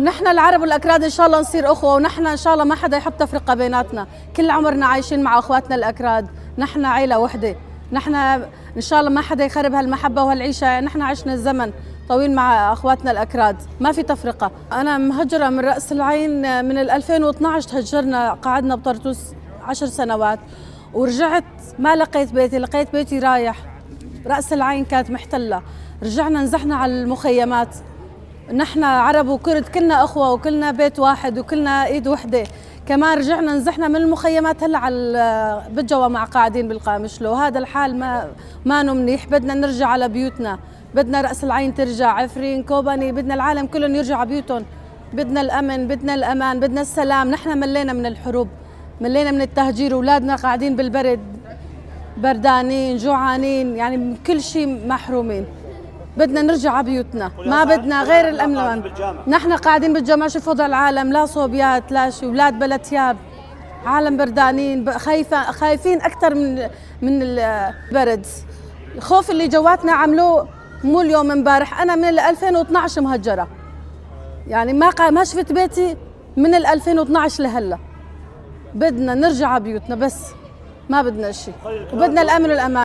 ونحن العرب والاكراد ان شاء الله نصير اخوه، ونحن ان شاء الله ما حدا يحط تفرقه بيناتنا. كل عمرنا عايشين مع اخواتنا الاكراد، نحن عيله وحده. نحن ان شاء الله ما حدا يخرب هالمحبه وهالعيشه. نحن عشنا الزمن طويل مع اخواتنا الاكراد، ما في تفرقه. انا مهجره من راس العين من 2012، تهجرنا، قعدنا بطرطوس 10 سنوات ورجعت ما لقيت بيتي، لقيت بيتي رايح. راس العين كانت محتله، رجعنا نزحنا على المخيمات. نحن عرب وكرد كلنا اخوه وكلنا بيت واحد وكلنا ايد وحده. كمان رجعنا نزحنا من المخيمات هلا على بالجوامع، قاعدين بالقامشلو. هذا الحال ما منيح. بدنا نرجع على بيوتنا، بدنا رأس العين ترجع، عفرين، كوباني، بدنا العالم كلهم يرجعوا على بيوتهم. بدنا الأمن، بدنا الأمان، بدنا السلام. نحن ملينا من الحروب، ملينا من التهجير. أولادنا قاعدين بالبرد، بردانين، جوعانين، يعني من كل شيء محرومين. بدنا نرجع على بيوتنا، ما بدنا غير الامن والأمان. نحن قاعدين بالجامع، شوف وضع العالم، لا صوبيات لا شيء، اولاد بلا ثياب، عالم بردانين، خايفة، خايفين اكثر من البرد. الخوف اللي جواتنا عملوه مو اليوم امبارح. انا من 2012 مهجره، يعني ما شفت بيتي من 2012 لهلا. بدنا نرجع على بيوتنا بس، ما بدنا شيء، وبدنا الامن والامان.